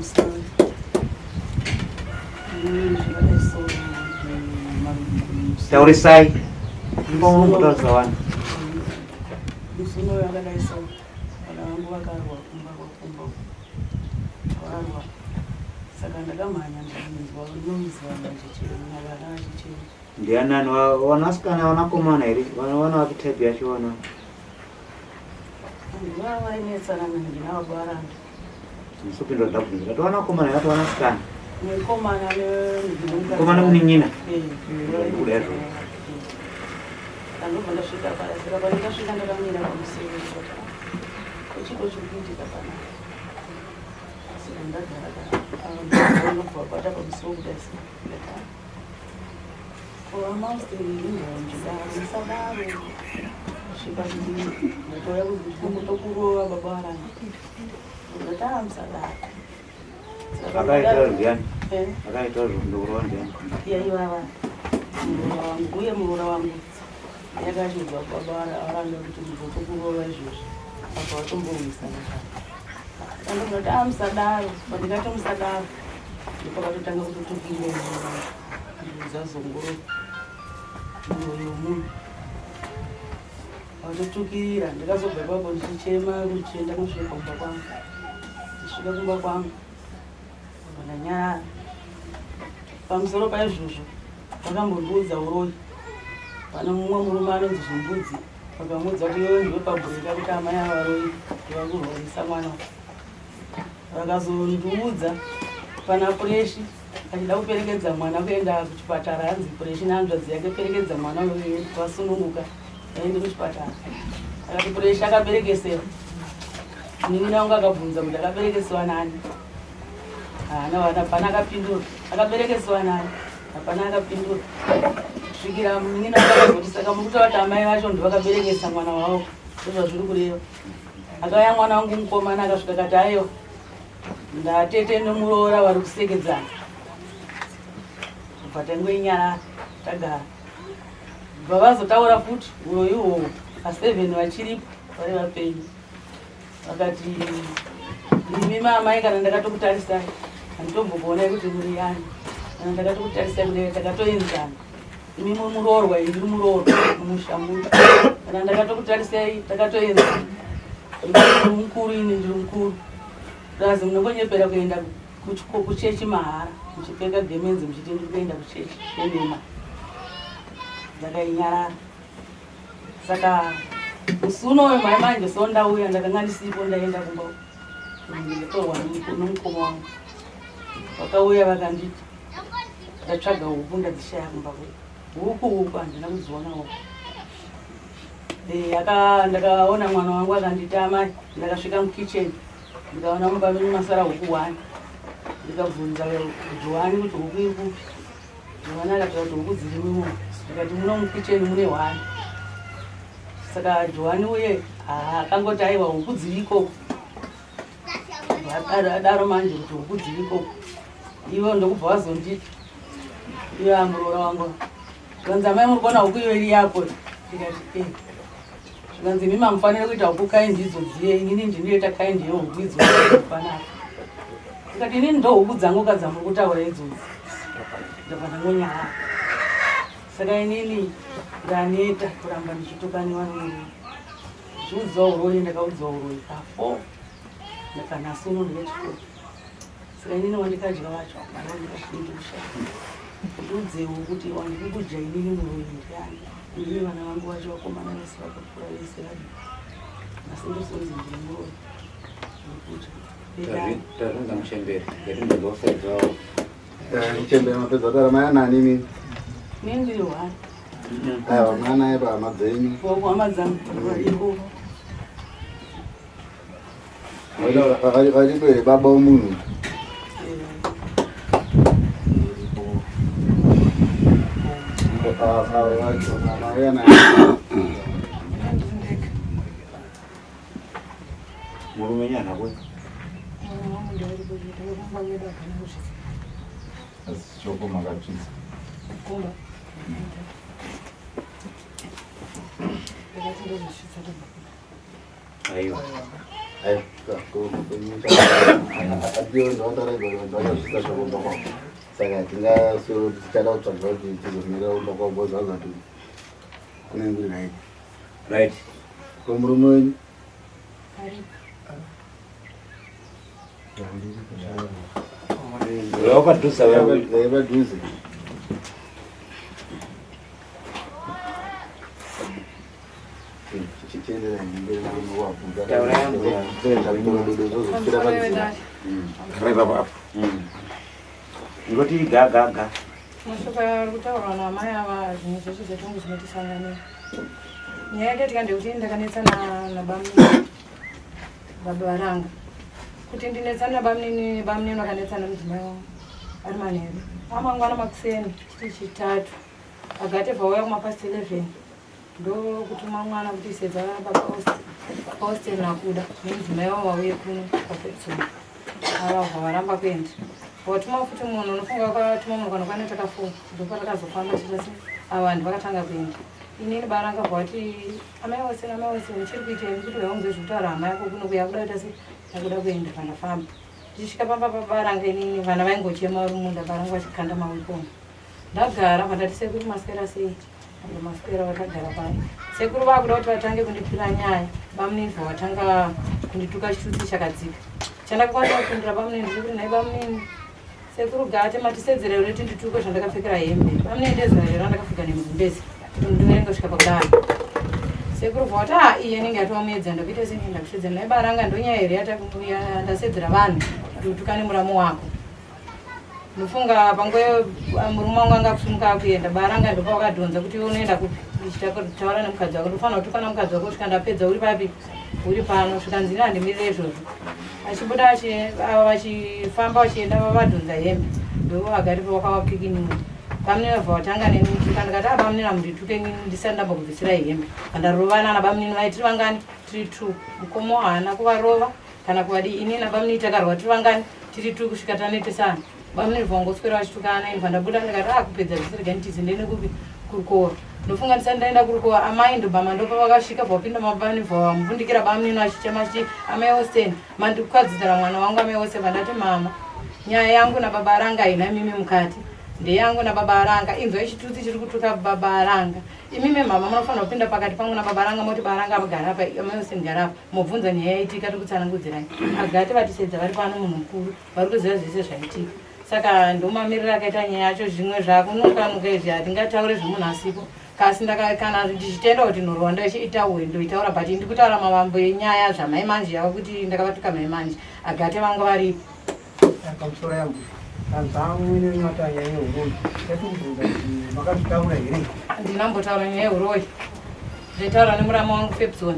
Musi zvakadai so. Taurisai. Mbomunotaurisa wani. Musi unoyo akadai so. Vana vangu vakarwa kumba kumba. Varwa. Saka ndakamhanya ndichinzwa noise vanhu vachichema vana vachichema. Ndianani vanasikana vanakomana here? Vana vana vapi type yacho vana? Vanhu vava vainetsana nandina baba varanda. Musopindura ndabvunza. Ndati vanakomana here vanasikana? Mukomana nemukadzi. Mukomana munin'ina? Eh. Kuda izvozvo. Ndandobva ndasvika paya. Saka pandakasvika ndakamira pamusiwo ndikati, "Ah, ko chiko chiri kuitika panapa?" Asi ndagara gara. Ndobva vabata pamusiwo kudai so. Ndikati, "Ah, ko amausiri inhonji musadaro." Svika kudini. Ndatouya kuzotokurova baba varanga. Ndikati, "Ah, musadaro." Saka Akaita pandadaro- ndiani? Eh. Akaita zvokurova ndiani? Iya ivava muroora wangu uye muroora wangu yakachibva baba varanga kuti mbotokurova izvozvi apa watombowisana andokati a musadaro pandikati musadaro ndopakatotanga kutotukira zazongoro mwoyo womunhu watotukirira. Ndakazobva ipapo ndichichema kuchienda kusvika kumba kwangu. Ndisvika kumba kwangu ndanyarara. Pamusoro paizvozvo vakambondiudza uroyi. Pane mumwe murume anonzi Zvimbudzi, vakamuudza kuti iwewe ndiwe pabhureka kuti amai avaroyi vakurwarisa mwana. Vakazondiudza pana Pureshi achida kuperekedza mwana kuenda kuchipatara, hanzi Pureshi nehanzvadzi yake perekedza mwana uyoyo vasununguka vaende kuchipatara. Akati Pureshi akaberekesewa. Munin'ina wangu akabvunza kuti akaberekesewa nani, haana vana, hapana akapindura. Akaberekesewa nani, hapana akapindura, kusvikira munin'ina wangu akazoti, "Saka muri kutaura kuti amai vacho ndovakaberekesa mwana wavo, ndozvazviri kureva?" Akauya mwana wangu mukomana, akasvika akati, "Aiwa, ndatete nemuroora vari kusekedzana." Kubva tangoinyarara tagara. Bva vazotaura futi uroyi uhwohwo pa7 vachiripo vari vapenyu. Vakati, "Imi maamai, kana ndakatokutarisai handitombokuonai kuti muri yani. Kana ndakatokutarisai kudai takatoenzana. Imi muri muroorwa, ini ndiri muroorwa mumusha muno. Kana ndakatokutarisai takatoenzana. Imi muri mukuru, ini ndiri mukuru. Razi munongonyepera kuenda kuchechi mahara muchipfeka gemenzi muchiti ndiri kuenda kuchechi nenhema." Ndakainyarara. Saka musi unoyo mai manje so ndauya, ndakanga ndisipo, ndaenda kumba ndatorwa nomukoma wangu. Vakauya vakanditi ndatsvaga huku ndadzishaya kumba kwedu. Huku huku handina kudziona huku. Ndakaona mwana wangu akanditi, "Amai, ndakasvika mukitchen ndikaona mumba menyu masara huku one." Ndikabvunza Johani kuti huku iri kupi. Johani akataura kuti huku dziri muno. Ndikati muno mukitchen mune one. Saka Johani uye akangoti, "Aiwa, huku dziri ikoko." Adaro manje kuti huku dziri ikoko, ivo ndokubva vazonditi, ivo amuroora wangu, zvikanzi, "Amai, muri kuona huku iyo iri yako?" Ndikati, "E." Zvikanzi, "Imi mamufanira kuita huku kind idzodziye, inini ndinoita kind yehuku idzodzo panapa." Ndikati, "Inini ndo huku dzangu kadzamuri kutaura idzodzi." Ndabva ndangonyarara. Saka inini ndaneta kuramba ndichitukaniwa nomurume, ndichiudziwa uroyi. Ndakaudziwa uroyi ka4, ndakanhasi uno ndikachikoro. Saka inini wandikadya wacho hapana wandikashindiusha. Ndiudzewo kuti wandiri kudya inini muroyi ndiani. Inini vana vangu vacho vakomana vese vakakura vese vadi, asi ndosonzi ndiri muroyi ndikudya. Tazvinza muchembere yatindozosaidzawo. Muchembere, mapedza kutaura? Mai anani imini? Ini ndiri one. Aiwa, mwana aipa hama dzenyu. Hama dzangu variko. Varipo here baba womunhu? Avo vacho mauya naye. Murume nyana kwe. Asi choko makatsvitsa. Kumba. Ndakati ndozosvitsa kumba. Aiwa. Saka tingaswero tichada kutsvaga kuti tizomirira kumba kwavo because vaziva kuti kunenge kuri right. Right. Ko murume wenyu? Wakadusa wewe. Padhuze. Ngoti ga ga ga. Mashoko ari kutaurwa naamai ava zvimwe zvacho zvatonge zvinotisanganira. Nyaya yakaitika ndeyekuti ndakanetsana nabamunini baba varanga kuti ndinetsana nabamunini bamunini vakanetsana mudzimai wangu ari manheru amangwana makuseni chiri chitatu agate vauya kumapast 11 ndokutuma mwana kuti sedza baba Austin akuda nemudzimai wavo vauye kuno kwafetson ava varamba kuenda watuma futi munhu unofunga wakatuma munhu kana kwana takafunga ndopatakazofamba tichasi ava vanhu vakatanga kuenda inini baranga vati amai Austin amai Austin uchiri kuitei kuti vaunze zvekutaura hama yako kuno kuya kuda kuita sei yakuda kuenda vandafamba ndichisvika pamba pabaranga inini vana vaingochema vari munda baranga vachikanda mawikona ndagara vandati sekuru maswera sei Ando maswera vakagara paya sekuru vakuda kuti vatange kundipira nyaya bamunini vatanga kundituka chitutsi chakadzika chandakakwanisa kupindura bamunini ndikuti nhai bamunini sekuru gate matisedzera here kuti ndituke zvandakapfekera hembe bamunini ndezuva here randakapfeka nemugumbezi kuti mundiverenge kusvika pakudaro sekuru vati ah iye inenge yatova muedza ndakuita sei ndakusedzera nhai baranga ndonyaya here yandasedzera vanhu kuti utukane muramu wako ndofunga panguva murume wangu anga kusumuka akuenda baranga ndopa wakadhonza kuti iwe unoenda kupi ndichitaura nemukadzi wako ndofanira kutukana mukadzi wako kusvika ndapedza uri papi uri pano svika nzini handimirire izvozvo achibuda vachifamba vachienda vavadhonza hembe ndovagari wakavapikinura bamunini vabva vatanga neni kutuka ndikati a bamunini amundituke nini ndisati ndambokubvisirai hembe vandarovana nabamunini vai tiri vangani tiri two mukoma haana kuvarova kana kuvadii ini nabamunini takarwa tiri vangani tiri two kusvika tanetesana bamunini vangoswera vachitukana ini vandabuda ndikati a kupedza zvese rega nditize ndiende kupi kurukowa ndofunga ndisati ndaenda kurukowa amai ndobama ndopa vakasvika vapinda mabani vamubundikira bamunini vachichema achiti amai Austin mandikwadzidzira mwana wangu amai Austin vandati mama nyaya yangu nababa aranga haina mimi mukati ndeyangu nababa aranga inzwa ichitutsi chiri kutuka baba aranga imimi mama munofanira kupinda pakati pangu nababa aranga moti baba aranga gara apa amai Austin gara apa mobvunza nyaya yaitika tikutsanangudzirai agati vatisedza vari pano munhu mukuru vari kuziva zvese zvaitika saka ndomamiriro akaita nyaya yacho zvimwe zvakunukanuka izvi hatingataure zvemunhu asipo kasi kana ndichitenda kuti nhoroondo yacho itaurwe ndoitaura but ndikutaura mavambo enyaya zvamai manje yava kuti ndakavatuka mai manje agate vanga varipo pamusoro yangu kanzamwine matanya yehuroyi yatikubvunza kuti makazvitaura here ndinambotaura nyaya yehuroyi ndaitaura nemurama wangu Febson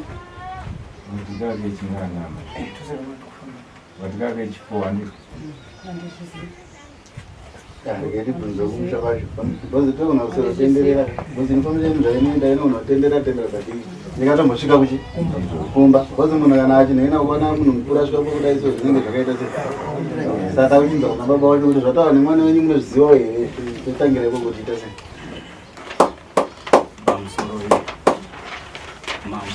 Vatikake chinganama. Vatikake chifowa ndizvo. Regai tibvunze kumusha kwacho bhozi togona kuswera tenderera bhozi inofambira zvainoenda inogona kutendera tendera but ndikatombosvika kuchi kumba bhozi munhu kana achinhena kuona munhu mukuru asvika kwekudai so zvinenge zvakaita se saka uchinzwa kuna baba wacho kuti zvataura nemwana wenyu munozvizivawo here totangira ikoko tiita sei pamusoro iyi mama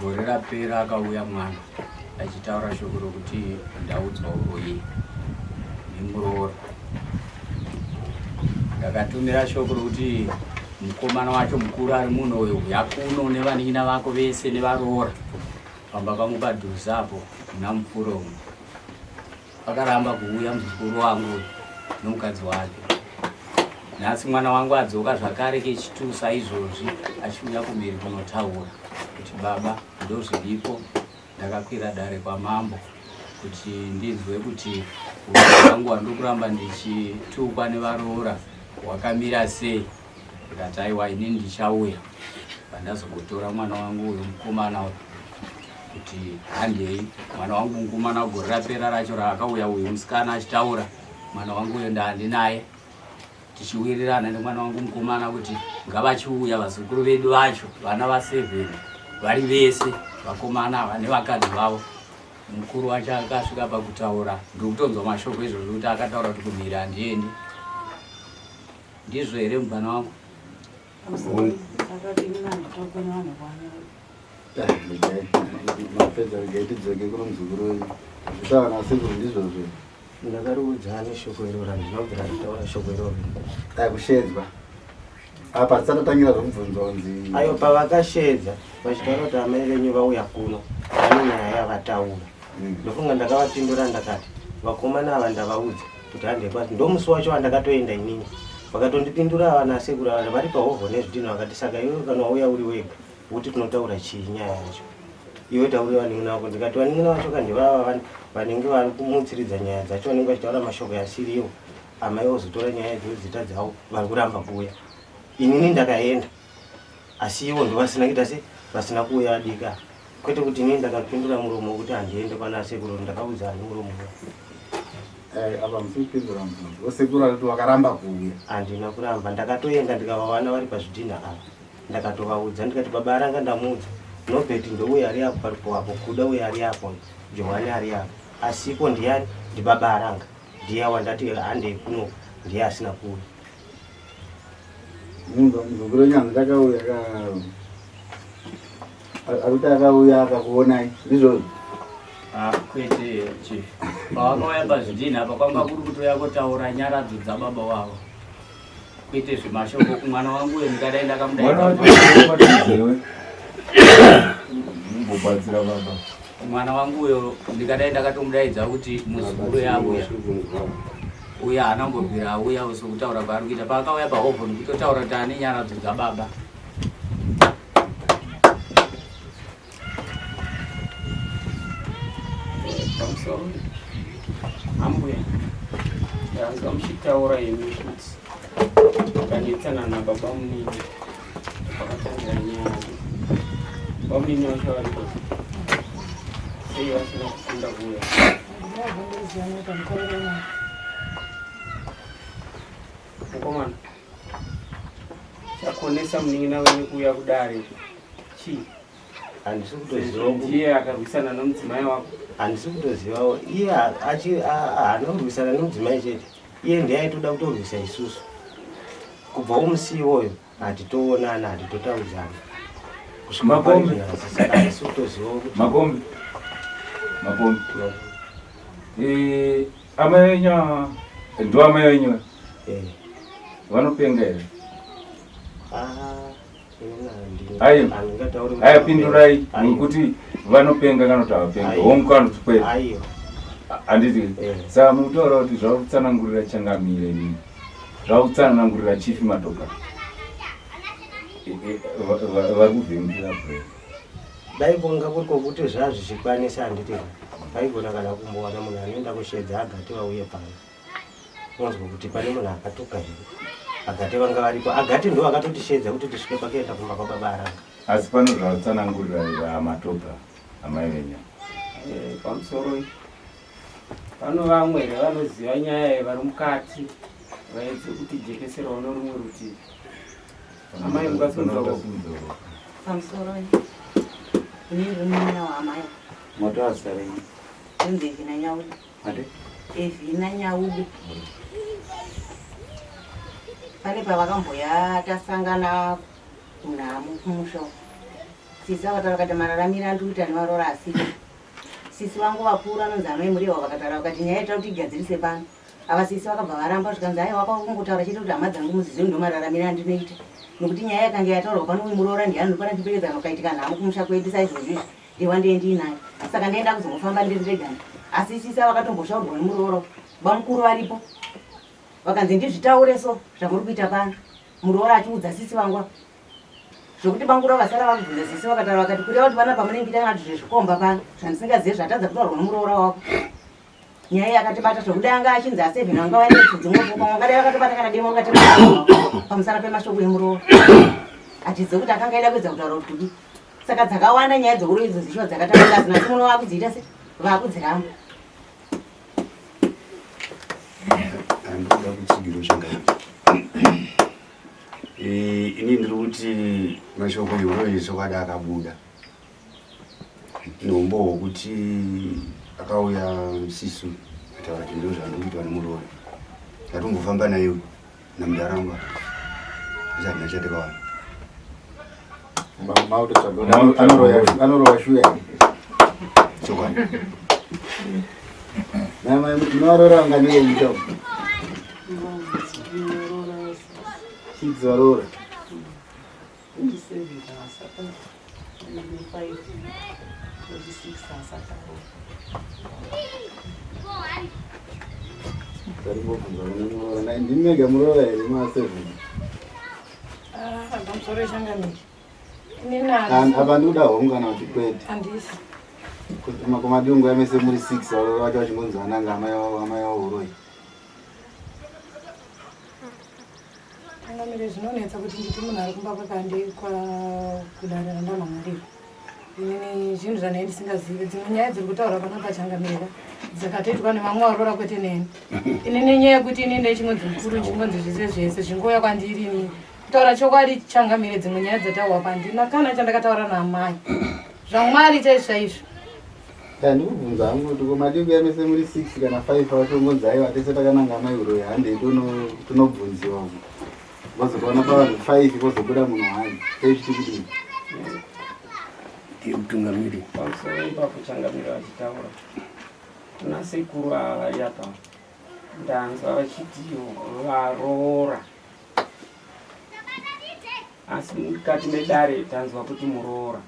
gore rapera akauya mwana achitaura shoko rokuti ndaudzwa uroyi nemuroora ndakatumira shoko rokuti mukomana wacho mukuru ari muno uyu uya kuno nevanin'ina vako vese nevaroora pamba pangu padhuze apo muna mupfuro umu Akaramba kuuya muzukuru wangu uyu nomukadzi wake. Nhasi mwana wangu adzoka zvakare kechitu saizvozvi achiuya kumhiri kunotaura kuti baba ndozviripo ndakakwira dare kwamambo kuti ndinzwe kuti uroyi hwangu hwandiri kuramba ndichitukwa nevaroora hwakamira sei ndikati aiwa inini ndichauya pandazogotora mwana wangu uyu mukomana uyu kuti handei mwana wangu mukomana gore rapera racho raakauya uyu musikana achitaura mwana wangu uyo ndaandinaye tichiwirirana nemwana wangu mukomana kuti ngavachiuya vazukuru vedu vacho vana va7 vari vese vakomana ava nevakadzi vavo mukuru wacho akasvika pakutaura ndikutonzwa mashoko izvozvo kuti akataura kuti kumhiri handiendi ndizvo here mubvana wangu Mapedza, regai tidzoke kuno muzukuru wenyu. Zvitaura nasekuru ndizvozvo. Ndakariudza ani shoko iroro? Handinobvira ndataura shoko iroro. Akushedzwa apa tisatatangira zvokubvunzwa kunzi Ayo pavakashedza vachitaura kuti amai venyu vauya kuno vane nyaya yavataura, ndofunga ndakavapindura ndakati vakomana ava ndavaudza kuti handei kwati. Ndomusi wacho wandakatoenda inini, vakatondipindura ava nasekuru ava vari pahovho nezvidhina, vakati saka iwewe kana wauya uri wega wokuti tinotaura chii nyaya yacho, iwe tauri vanin'ina vako. Ndikati vanin'ina vacho kandivava vanenge vari kumutsiridza nyaya dzacho, vanenge vachitaura mashoko asiriwo, amai vozotora nyaya idzodzita dzavo, vari kuramba kuuya. Inini ndakaenda, asi ivo ndovasina kuita se vasina kuuya adika. Kwete kuti inini ndakapindura muromo wekuti handiende kwana sekuru. Ndakaudza ani muromo? Apa musi kupindura mubvunzo wesekuru arikuti wakaramba kuuya. Handina kuramba, ndakatoenda ndikavawana vari pazvidhinha ava. Ndakatovaudza ndikati baba aranga ndamuudza, Nobert ndouya ari apo paripo apo, Kuda uya ari apo, Johani ari apo, asipo ndiani? Ndibaba aranga, ndiye wandati handei kuno, ndiye asina kuuya. Munhu muzukuru wenyu hanzi ndakauya ka akuti akauya akakuonai, ndizvozvo? Ah, kwete chief. Pavakauya pazvidhinha apa kwanga kuri kutouya kotaura nyaradzo dzababa wavo, kwete zvemashoko. Kumwana wangu uyo ndingadai Mwana ndakamudaidza. Wacho mumbobatsira baba. Mwana wangu uyo ndingadai ndakatomudaidza kuti muzukuru yauya uya, haana kumbobvira auya sokutaura kwaari kuita. Paakauya pahovhoni kutotaura kuti ane nyaradzo dzababa. Pamusoro ambuya, ndanzwa muchitaura imi kuti tanetsana nababa munini pakatangira nyaya. Baba munini vacho variko sei vasina kukunda kuuya? Mukomana, chakonesa munin'ina wenyu kuuya kudare chii? Handisi kutoziva. Ndiye akarwisana nomudzimai wako? Handisi kutozivawo. Iye haana kurwisana nemudzimai chete, iye ndiye aitoda kutorwisa isusu. Kubva umusi iwoyo hatitoonana, hatitotaudzana kusvika Makombi. pari zvino. Saka handisi kutozivawo kuti Makombi, makombi. Amai venyu ava, ndo amai venyu? Eh. Vanopenga here? Ah, ini Aiwa. handingatauri kuti Aya, pindurai. Aiwa. Kuti vanopenga kana kuti havapenga? Aiwa. Hongu kana kuti kwete? Aiwa. Handiti? Eh. Saka mukutaura kuti zvakutsanangurira changamire inini, zvakutsanangurira chief Matoka, vari kuvhengera brain. Dai kunga kuri kwokuti zvazvichikwanisa, handiti paigona kana kumbowana munhu anoenda kushedza agati vauye pano, unzwa kuti pane munhu akatuka here. Agati vanga varipo, agati ndo akatotishedza kuti tisvike pakuenda kumba kwababa aranga. Asi pano zvatsanangurira Matoka amai venyu. Pamusoro pano vamwe here vanoziva nyaya iyi vari mukati vaedze kutijekeserawo norumwe rutivi? Amai, mukasonzwa. Pamusoro, ini ndiri munin'ina waamai. Motaura zita renyu. Ndinzi Evhina Nyaude. Ati? Evhina Nyaude. Pane pavakamboya tasangana kunhamo kumusha uko. Sisi vakataura vakati mararamiro andiri kuita nevarora asiko. Sisi vangu vakuru anonzi amai Murewa vakataura vakati nyaya ita kuti igadzirise pano. Ava sisi vakabva varamba, zvikanzi aiwa, kwakungotaura chete kuti hama dzangu muzizive ndo mararamiro andinoita, nokuti nyaya yakanga yataurwa pano uyu muroora ndiye anokwana ndiperekedzana kukaitika nhamo kumusha kwedu saizvozvo izvi ndewa ndiye ndiinayo, saka ndienda kuzongofamba ndiri ndegani. Asi sisi ava vakatomboshaurwa nemuroora bamukuru varipo, vakanzi ndizvitaure so zvamuri kuita pano, muroora achiudza sisi vangu zvokuti bangura vasara vakubvunza sisi vakataura vakati kureva kuti vana pamunenge kuita kana kuti zvezvikomba pano zvandisingazivi zvatadza kutaurwa nomuroora wako. Nyaya yakatibata zvokuti anga achinzi asevheni vanga vaine dzimwe pamwe vangadai vakatobata kana demo vakati pamusana pemashoko emuroora hatizive kuti akanga aida kuedza kutaura kuti kudii. Saka dzakawanda nyaya dzeuro idzo zishuwa dzakatanga zina asi muno vakudziita se vakudziramba. Handikuda kutsigiro changamire. Ini ndiri kuti mashoko iwoyo chokwadi akabuda neumbo hwokuti akauya sisu ataura kuti ndo zvandikuitwa nemuroora, ndatombofamba naye namudarangwa asi handina chatakawana. Anorowa shuya. Chokwadi. Namai munorora ngani yenyika. Six varora. 27 asata 25 26 asata. Tarimbobvunza kune muroora. Ndimi mega muroora here ma 7? Ah, pamusoro changamire. Inini Apa ndikuda hongu kana kuti kwete. Handisi. Kumadungu yamese muri 6 varoora vacho vachingonzi vananga amai vavo amai vavo huroyi. Changamire zvinonetsa kuti nditi munhu ari kumba kwake handei kudare randamhan'arira. Inini zvinhu zvandai ndisingazivi. Dzimwe nyaya dziri kutaurwa panapa changamire dzakatoitwa nevamwe varoora kwete neni. Inini nyaya yekuti inini ndechingonzi mukuru chingonzi zvese zvese zvingouya kwandiri inini. Kutaura chokwadi changamire dzimwe nyaya dzataurwa pandina kana chandakataura naamai. ZvaMwari chaizvo chaizvo. Ndikubvunza hangu kuti ko madii kuya mese muri 6 kana 5 vacho ngonzi aiwa tese takananga amai huroyi handei tonobvunziwa uko. Vozotoona pavanhu 5 vozobuda munhu one. Teichiti kudii? Ndiye mutungamiri. Pamusoro ipapo changamire vachitaura. Kuna sekuru ava vari apa. Ndanzwa vachiti varoora. Asi mukati medare tanzwa kuti muroora.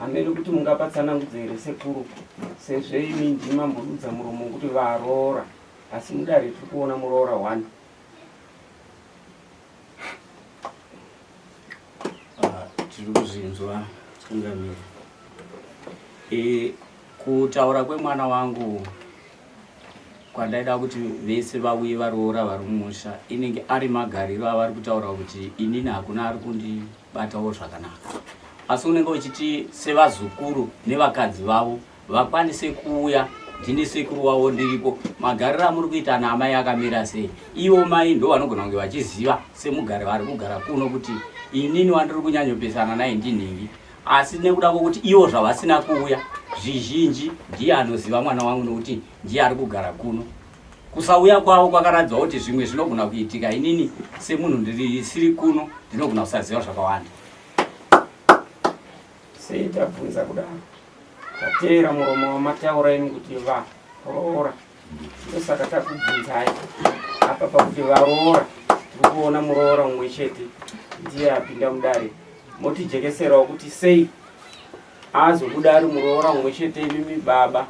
Hameno kuti mungapa tsanangudzo here sekuru sezvo imi ndimi mambodudza muromo wekuti varoora asi mudare tiri kuona muroora one. Ah, tiri kuzvinzwa changamire. E, kutaura kwemwana wangu kwandaida kuti vese vauye varoora vari mumusha inenge ari magariro avari kutaura kuti inini hakuna ari kundibatawo zvakanaka asi unenge uchiti sevazukuru nevakadzi vavo vakwanise kuuya ndini sekuru wavo ndiripo magariro amuri kuita naamai akamira sei ivo mai ndo vanogona kunge vachiziva semugari vari kugara kuno kuti inini wandiri kunyanyopesana naye ndinhingi asi nekuda kwokuti ivo zvavasina kuuya zvizhinji ndiye anoziva mwana wangu nokuti ndiye ari kugara kuno kusauya kwavo kwakaratidza kuti zvimwe zvinogona kuitika inini semunhu ndirisiri kuno ndinogona kusaziva zvakawanda sei tabvunza kudaro tateera muromo wamataura imi kuti varoora ndosaka takubvunzai apa pakuti varoora tiri kuona muroora mumwe chete ndiye apinda mudare motijekeserawo kuti sei azobuda ari muroora mumwe chete imimi baba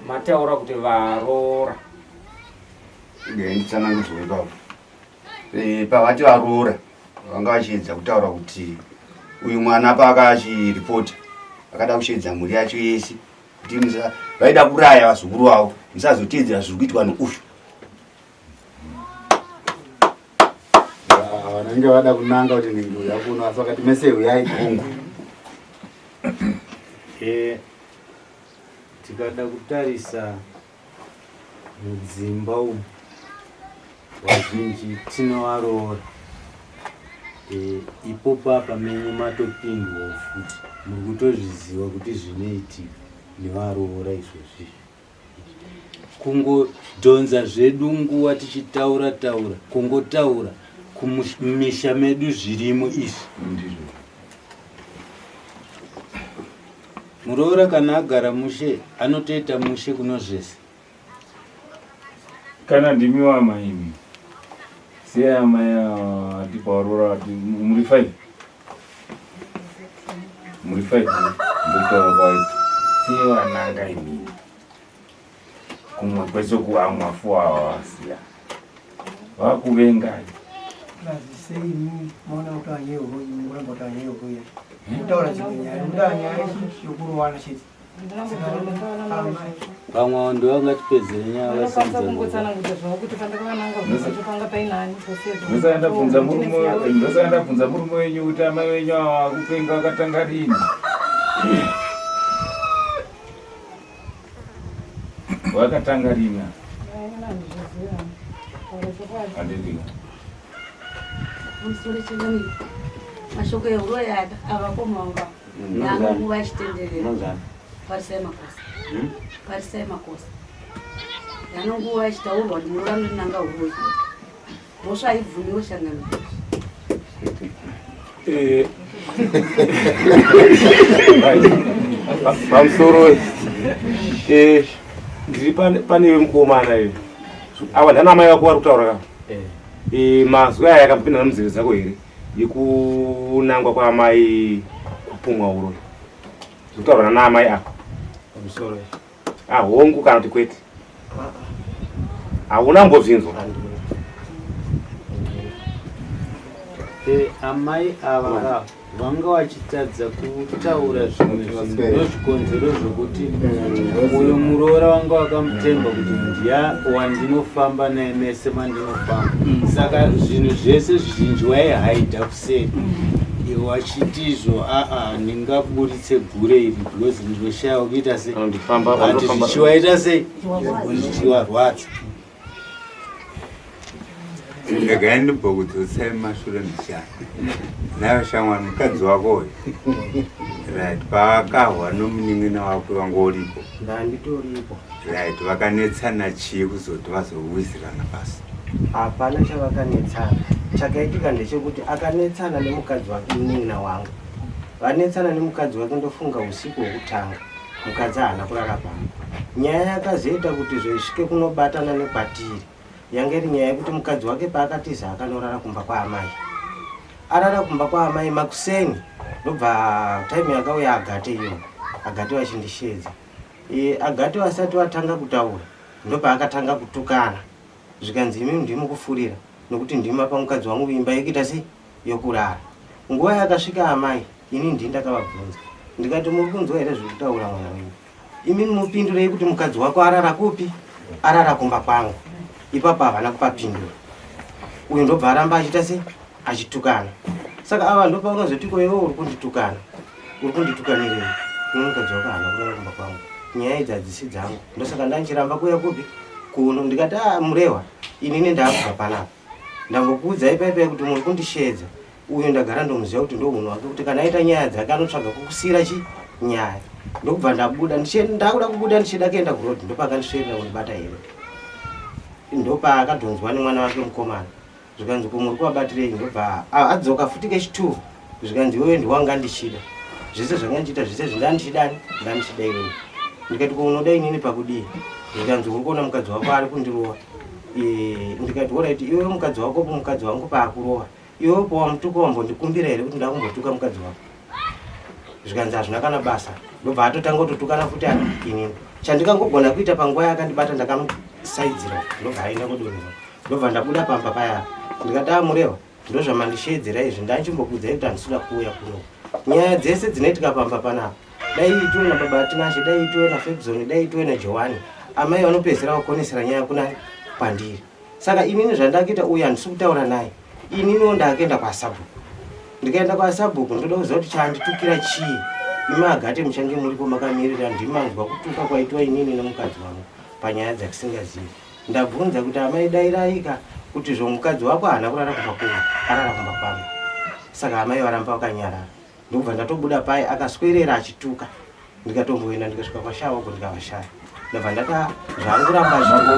mataura kuti varoora nditsanangudzwe ipapo eh, pavati varoora vanga vachiedza kutaura kuti uyu mwana paaka achiripota akada kusheedza mhuri yacho yese kuti vaida kuraya vazukuru vavo musazoteedzera zviri kuitwa neuyu vanenge vada kunanga kuti nhingi uya kuno asi vakati mese uyai kungu eh, tikada kutarisa mudzimba umu vazhinji tinovaroora e, ipopo apa menyu matopindwawo futi muri kutozviziva kuti zvinoitika nevaroora izvozvi kungodhonza zvedu nguva tichitaura taura kungotaura kumisha medu zvirimo izvi muroora kana agara mushe anotoita mushe kuno zvese kana ndimi wamai imi siyai amai ava ati pawarora ati muri five muri five ndokutaura kwaiti siyai vananga imini kumwe kwese kuamwa fu ava vasiya vakuvengai Sei maona kuti anyaya uroyi mungoramba kuti anyaya uroyi kutaura dzimwe nyaya nekuti anyaya yokurowana chete vamwe vanhu vangatipedzere nyaya vasinzandosaka ndabvunza murume wenyu kuti amai wenyu ava kupenga vakatanga rini vakatanga rini handidika mashoko ehuroyi avakomanga Nyange achitenderera. Farisai Makosa. Hmm? Farisai Makosa. Yanonguva achitaurwa kuti muroora munonanga huroyi. Mhosva haibvumiwe shangano. Eh, Pamusoro eh, ndiri pane mukomana iyo. Awa ndana amai vako vari kutaura ka. Eh, mazwi aya akapinda munzeve dzako here yekunangwa kwaamai kupumwa uroyi? Zvekutaura nana amai apa. Pamusoro. Ah, hongu kana kuti kwete. Hauna kumbozvinzwa. Eh, amai ava ka vanga vachitadza kutaura zvimwe zvinhu ndozvikonzero zvokuti uyu muroora wanga wakamutemba kuti ndiya wandinofamba naye mese mandinofamba saka zvinhu zvese zvizhinji waihaidha kuseri wachiti izvo aa ndingaburitse gure iri because ndinoshaya kuita sei but zvichiwaita sei zvichiwarwadza Regai ndimbokudzosai mumashure mbichana. Nayo shamwari mukadzi wako uyu. Right, paakahwa nomunin'ina wako wanga uripo. Ndanditoripo. Right, vakanetsana chii kuzoti vazowizirana pasi? Hapana chavakanetsana. Chakaitika ndechekuti akanetsana nemukadzi wake munin'ina wangu. Vanetsana nemukadzi wake ndofunga usiku hwekutanga. Mukadzi haana kurara pamba. Nyaya yakazoita kuti zvisvike kunobatana nekwatiri yanga iri nyaya yekuti mukadzi wake paakatiza akanorara kumba kwaamai. Arara kumba kwaamai makuseni ndobva time yakauya Agate iyoyo. Agate vachindisheedza. E, Agate vasati vatanga kutaura ndopaakatanga kutukana zvikanzi imimi ndimi kufurira nokuti ndimi mapa mukadzi wangu imba yekuita sei yokurara. Nguva yakasvika amai ini ndini ndakavabvunza ndikati muri kunzwa here zviri kutaura mwana wenyu imimi mupindurei kuti mukadzi wako arara kupi arara kumba kwangu ipapo havana kupapindura uyu ndobva aramba achiita sei achitukana saka ava ndopaunozoti ko iwe uri kunditukana uri kunditukanirei ini mukadzi wako haana kurara kumba kwangu nyaya idzi hadzisi dzangu ndosaka ndanchiramba kuuya kupi kuno ndikati a ah, murehwa inini ndaakubva panapa ndambokuudzai paipai kuti muri kundisheedza uyu ndagara ndomuziva kuti ndohunhu wake kuti kana aita nyaya dzake anotsvaga kukusira chi nyaya ndokubva ndabuda ndakuda kubuda ndichida kuenda kuroad ndopakandisverera kundibata here ndopaakadhonzwa nemwana wake mukomana zvikanzi ko muri kuvabatirei ndobva adzoka futi kechitwo zvikanzi iwewe ndiwanga ndichida zvese zvanga ndichiita zvese zvindandichidani ndandichida iwewe ndikati ko unoda inini pakudii zvikanzi uri kuona mukadzi wako ari kundirova ndikati orit iwewe mukadzi wako po mukadzi wangu paakurova iwewe po wamutuka wambondikumbira here kuti ndakumbotuka mukadzi wako zvikanzi hazvina kana basa ndobva atotanga kutotukana futi inini chandikangogona kuita panguva yaakandibata ndakamusaidzira ndobva aenda kudonhera ndobva ndabuda pamba paya ndikati amurewa ndozvamandisheedzera izvi ndanchimbokuudzai kuti handisida kuuya kuno nyaya dzese dzinoitika pamba panapa dai itiwe nababa atinashe dai itiwe nafebzoni dai itiwe najohani amai vanopedzisira vakonesera nyaya kuna kwandiri saka inini zvandakuita uyu handisi kutaura naye ininiwo ndakuenda kwasabhuku ndikaenda kwasabhuku ndoda kuziva kuti chanditukira chii imi agate muchange muripo makamirira ndimanzwa kutuka kwaitwa inini nemukadzi wangu panyaya dzatisingazivi Ndabvunza kuti amai dairaika kuti zvo mukadzi wako haana kurara kumba kuno arara kumba kwangu. Saka amai varamba vakanyarara. Ndokubva ndatobuda paye akaswerera achituka. Ndikatomboenda ndikasvika kwashawa uko ndikavashaya. Ndabva ndati ah, zvaanguramba achituka.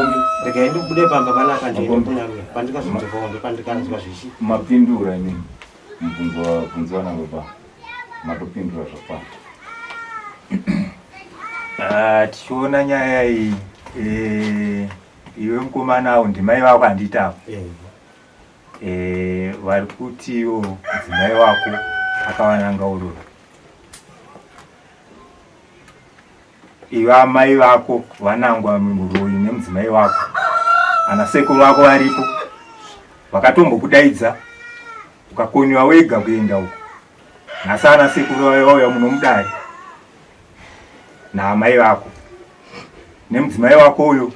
Regai ndibude pamba panapa ndiende kunaruya. Pandikazodzokawo ndopandikanzwa zvichi. Mapindura inini mubvunzo wabvunziwa nababa matopindura zvakwana. Ah, tichiona nyaya iyi eh, iwe mukomana awo ndimai vako handiti avo eh, vari kutiwo mudzimai wako akavananga ururu iwe amai vako vanangwa muroyi nemudzimai wako ana sekuru vako varipo vakatombokudaidza ukakoniwa wega kuenda uko nhasi ana sekuru vave vauya muno mudare naamai vako nemudzimai wako uyo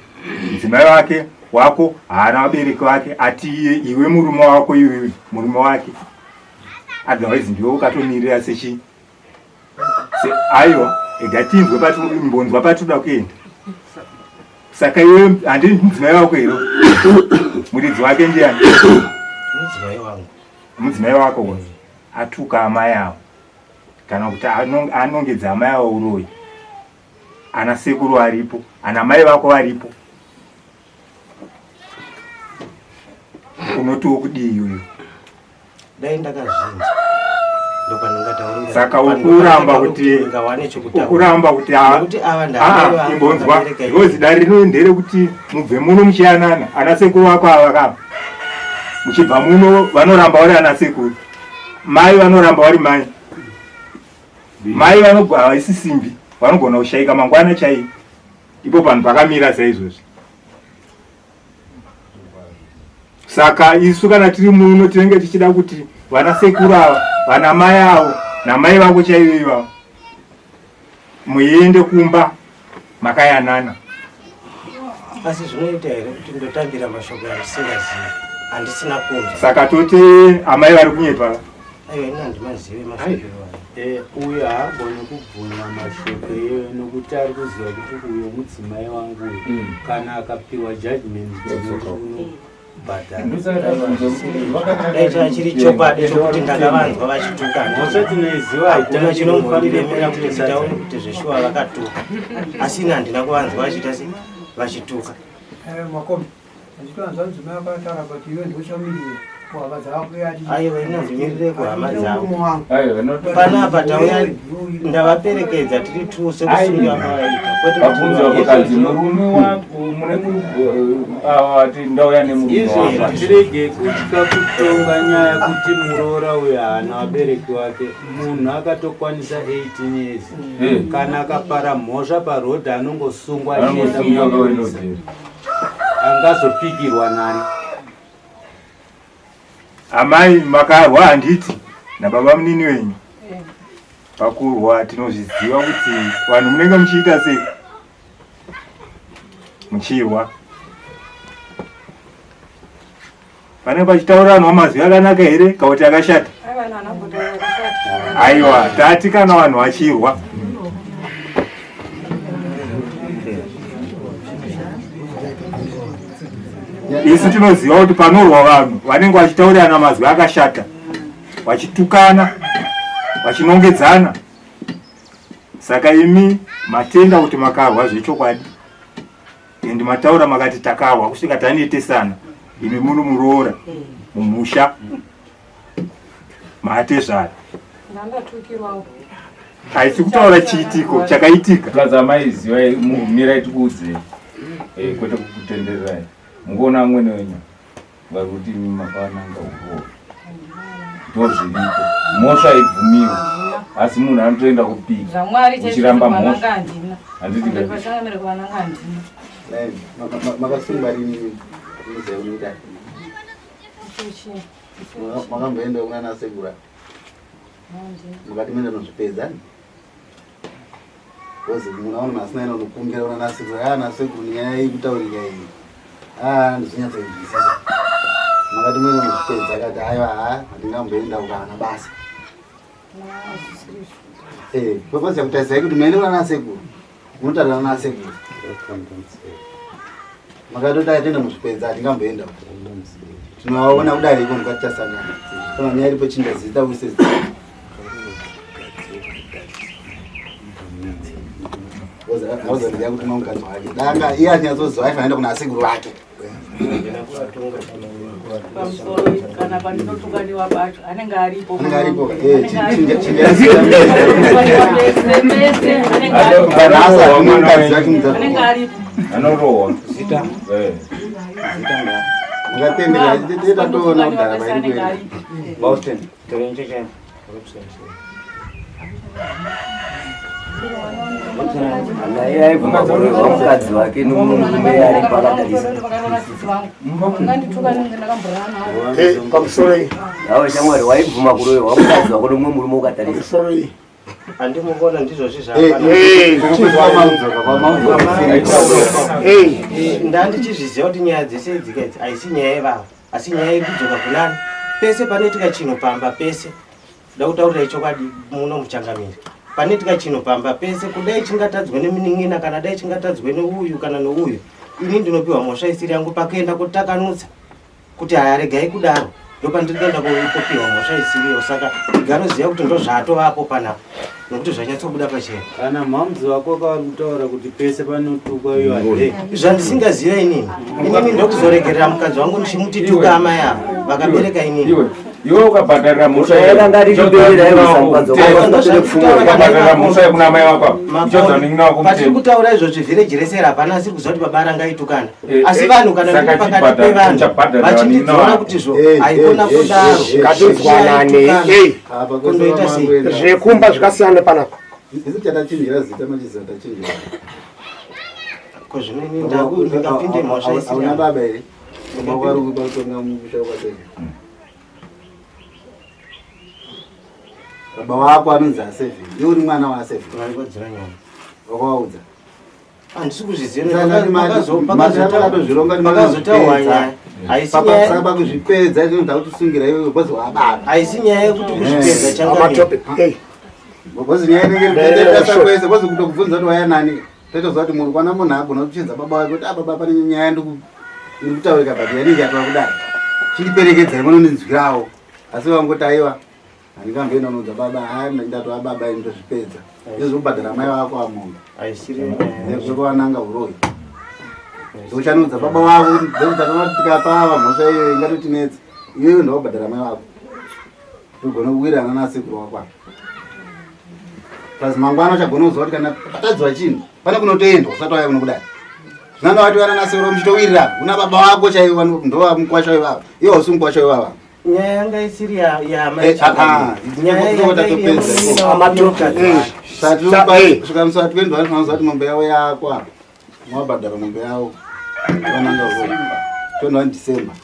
mudzimai wake wako haana vabereki vake ati iye iwe murume wako iwe murume wake otherwise ndiwe ukatomirira sechi se aiwa ega tinzwe mbonzwa patinoda kuenda saka iwe handi mudzimai wako here muridzi wake ndiyani mudzimai wangu mudzimai wako atuka amai avo kana kuti anongedza amai avo uroyi ana sekuru aripo ana mai vako varipo unotiwo kudii iyoyo dai ndakazvinzwa Ndopandingataurira. Saka ukuramba kuti Ngawane chekutaura. ukuramba kuti a- Nekuti ava Ah, ndaamai vangu imbonzwa vakabereka ini. because dare rino nderekuti mubve muno muchiyanana ana sekuru vako ava kava muchibva muno vanoramba vari ana sekuru mai vanoramba vari mai mai vanogona haisi simbi vanogona kushaika mangwana chaiyo ipo panhu pakamira saizvozvi saka isu kana tiri muno tinenge tichida kuti vana sekuru ava vana mai avo namai vako chaivo ivavo muende kumba makayanana Asi zvinoita here kuti ndotambira mashoko andisingazivi andisina kunzwa? Saka toti amai vari kunyepa. Aiwa ini handimazivi mashoko iwayo. Eh, uyo haagoni kubvuma mashoko iyoyo nokuti ari kuziva kuti uyo mudzimai wangu uyu kana akapiwa judgment unobhadhara. Dai chava chiri chokwadi chokuti ndakavanzwa vachituka. Mhosva tinoiziva Hakuna chinombondiremera kuti nditaure kuti zveshuwa vakatuka. Asi ini handina kuvanzwa vachiita se vachituka. Eh, makombi anditoanzwa mudzimai akataura kuti iwe ndochamirira kuhama dzako ati Aiwa ini handimirire kuhama dzavo. Murume wangu. Panapa tauya ndavaperekedza tiri two sekusunga kwavaita. Kwete kuti Vabvunzwa vakanzi murume wako mune ati ndauya nemurume Izvo wako. tirege kutya kutonga nyaya kuti muroora uyo haana vabereki vake. Munhu akatokwanisa 18 years kana akapara mhosva parodhi anongosungwa achienda Anongosungwa kumapurisa. akaenda kujeri. Angazopikirwa nani? Amai makarwa handiti nababa munini wenyu pakurwa tinozviziva kuti vanhu munenge muchiita sei muchirwa panenge pachitauranwa mazwi akanaka here kana kuti akashata aiwa tati kana vanhu vachirwa isu tinoziva kuti panorwa vanhu vanenge vachitaurirana mazwi akashata vachitukana vachinongedzana saka imi matenda kuti makarwa zvechokwadi and mataura makati takarwa kusvika tanetesana imi muno muroora mumusha maatezvara Ndandatukirwawo. haisi kutaura chiitiko chakaitika Plus amai zivai mirai tikuudzei Eh, kwete kukutendererai mukuona amwene wenyu vari kuti imi makananga uroora ndozviripo mhosva haibvumiwi asi munhu anotoenda kupika Zvamwari chaizvo uchiramba kuvananga mhosva handina. handiti ka- Pachangamire kuvananga handina. Makasungwa rini muziva unoita Ichi. makamboenda kunana sekura Handina. mukati menda nozvipedza because munhu aona munhu asina ina unokumbira kuna nasekuru a nasekuru nyaya iyi kutaurika iyi a ndizvinyatsoinzwisisa makati menda nozvipedza akati aiwa ha handingamboenda kukaana basa purpose yakutarisai kuti muende kuna nasekuru munotaura nasekuru makatoti atenda muzvipedza hatingamboenda tinovaona kudare iko mukati chasangana kana nyaya iripo chinja zita uise zita auzaziva kuti mamukadzi wake danga iye achinyatsoziva aifanira kuna asekuru vake Pamusoro kana pandinotukaniwa pacho anenge aripo. Anenge aripo, eh, Anenge chinja- aripo. chinja zita. Tukaniwa pese pese anenge aripo. Nhasi hakuna mukadzi wake mudza- Anenge aripo. anorohwa Zita. Eh. Mukatendera tatoona kudhara Pese anenge vairi aripo. Boston. Naye aibvuma kuroorwa mukadzi wake nomurume aripo akatarisa. Ungandituka ninge ndakamborana nawo. Pamusoro iyi. Awe shamwari waibvuma kuroorwa mukadzi wako nomumwe murume ukatarisa. Handimubona ndizvozvi Ndandichizviziva kuti nyaya dzese idzika idzi haisi nyaya yevavo asi nyaya iri kudzoka kunani pese panoitika chinhu pamba pese da kutaurira chokwadi muno muchangamiri panoitika chinhu pamba pese kudai chingatadzwe nemunin'ina kana dai chingatadzwe neuyu kana neuyu ini ndinopiwa mhosva isiri yangu pakuenda kutakanutsa kuti haya regai kudaro ndopandiri kuenda kopiwa mhosva isiriyo saka igaroziva kuti ndozvaatovapo panapa nokuti zvanyatsobuda pachena Kana mhamzi wako kavari kutaura kuti pese panotukwa iyo ade. Zvandisingaziva inini inini ndokuzoregerera mukadzi wangu ndichimuti tuka amai ava vakabereka inini. Iwe ukabhadharira mhosva ukabhadharira mhosva yekuna mai wako apa uchaudza munin'ina wako Patiri mutemo. kutaura izvozvi vhireji rese hapana asiri kuziva kuti baba rangaitukana. Eh, Asi eh, vanhu kana saka ndiri pakati chibhadhara- pevanhu uchabhadharira vachindidzora vanin'ina kuti zvo Eh, haikona eh, eh, kudaro. eh, Ngatinzwanane, eh. Kundoita sei? Zvekumba zvakasiyana panapa. Isu chatachinjira zita machiziva tachinjira. Ko zvino ini ndingapinde mhosva isiri Hauna yangu. baba here? Baba wako ari kutonga musha kwatenge. Baba wako anonzi Asevhi. Iwe uri mwana waAsevhi. Wakawaudza. Handisi kuzviziva. Makatozvironga Pakazotaurwa nyaya. Haisi nyaya- Saka pakuzvipedza izvo ndakutosungira iwewe because wababa. Haisi nyaya yekuti kuzvipedza changamire. Because nyaya inenge iri kwese because kutokubvunza kuti waya nani. Totoziva kuti munhu kwana munhu agona kuchinza baba wake kuti ah baba pane nyaya iri kutaurika but yanenge yatova kudai. Chindiperekedzai munondinzwirawo. Asi vangoti aiwa handingamboenda unoudza baba hai ndatova baba ini ndozvipedza. Izvo kubhadhara mai vako amombe. Zvekuvananga uroyi. Ndochanoudza baba vavo ndokuti takaona kuti tikapa ava mhosva iyoyo ingatotinetsa. Iyoyo ndokubhadhara mai vako. Togona kuwirirana nasekuru wako apa. Plus mangwana uchagona kuziva kuti kana patadziwa chinhu pane kunotoendwa usati wauya kuno kudai. Zvinanga wati wana nasekuru muchitowirirana una baba vako chaivo ndova mukwasha wevava. Iwe hausi mukwasha wevava. Nyaya yanga isiri Eh, ah, ah, ndinongota topedza. Svika musi wa 21 tinoziva kuti mombe yavo yako apa. Mwabhadhara mombe yavo. Vananga uroyi. 21 December.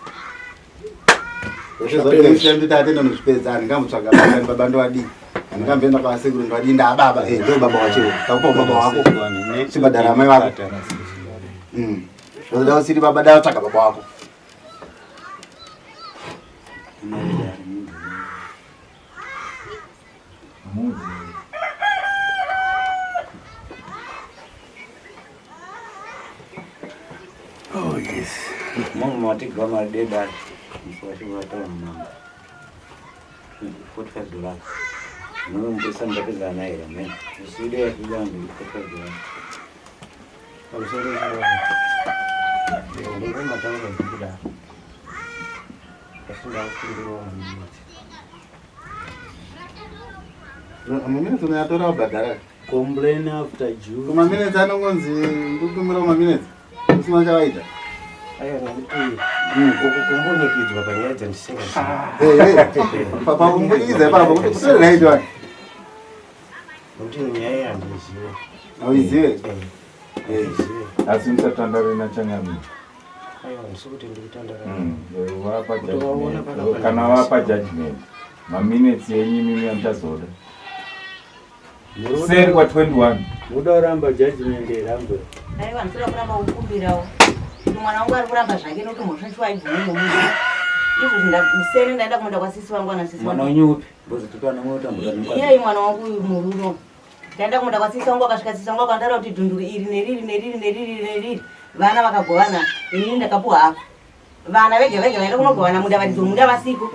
Tatenda nozvipedza handingambotsvaga baba baba ndovadii handingamboenda kwasekuru ndovadii ndaababa eh ndo baba wacho takupa baba wako chibhadhara mai vako zvoda usiri baba dai watsvaga baba wako Oh yes. Mungu mwatigwa madeda musi wacho wataura mambo. 45 dollars. Mungu mpesa ndapedza naye here amen. Uside yatida ndi 45 dollars. Pamusoro ndingomataura zvekudaro. Asi ndakukumbirawo maminitsi. Maminitsi unoyatora wabhadhara. Complain after June. Maminitsi anongonzi ndikukumbira maminitsi usina chawaita. Aiwa nekuti uku kumbunyikidzwa panyaya dzandisingazivi. Eh, eh. Pakumbunyikidza ipapo kuti kutori right wani. Nekuti nyaya iyi handiizive. Hauizive? Asi musatandare nachangamire. Aiwa handisi kuti ndikutandara. Vapa Kutovaona judgment. panapa Kana vapa judgment maminitsi enyu imimi amuchazoda. Seri kwa 21. Muda kuramba judgment here ambuya? Aiwa ndinoda kuramba kukumbirawo kuti mwana wangu ari kuramba zvake nokuti mhosva chiwa aibvumi nomunhu izvozvi museni ndaenda kumunda kwasisi vangu ana sisi Mwana vangu. wenyu upi? Mbozi tutwana mota mbuya. Iyeyi mwana wangu uyu murume ndaenda kumunda kwasisi vangu akasvika sisi vangu akandaura kuti dhunduru iri neriri neriri neriri neriri vana vakagovana inini ndakapuwa apa vana vega vega vaenda kunogovana munda varidzi vomunda vasiko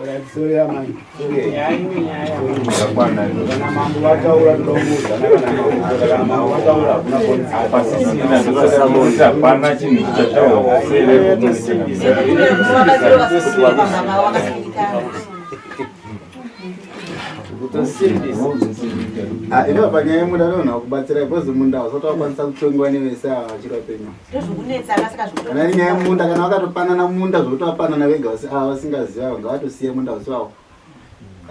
Hapana chinhu chichataurwa Ah, ino panyaya yemunda ndinoona kubatsira because munda usati wakwanisa kutongiwa nevese ava vachiri vapenyu. ndozvokunetsana saka Kana iri nyaya yemunda kana vakatopanana munda zvokuti vapanana vega ava vasingazivi ava ngavatosiye munda usi wavo.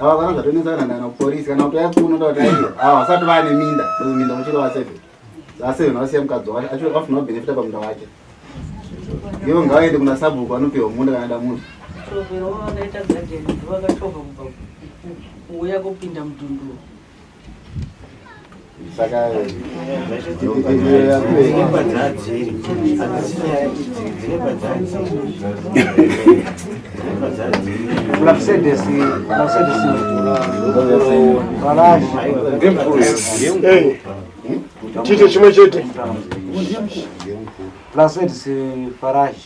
Ava kana zvatonetsa kana kana kuporisi kana kuti auya kuno kuti aiwa ava vasati vaane minda because minda uchiri waseven. Vaseven vasiya mukadzi wacho acho vafuna kubenefita pamunda wake. Ivo ngavaende kuna sabhuku vanopiwa munda kana ada munda. Chovero vakaita gadheni vakachovha kubva kuuya kupinda mudhunduru. Saka Dzine padzadziri. Hadzisi nyaya idzi, dzine padzadziri. Dzine padzadziri. Mercedes, Mercedes Garage. Eh, Chite chimwe chete. Mercedes Farage.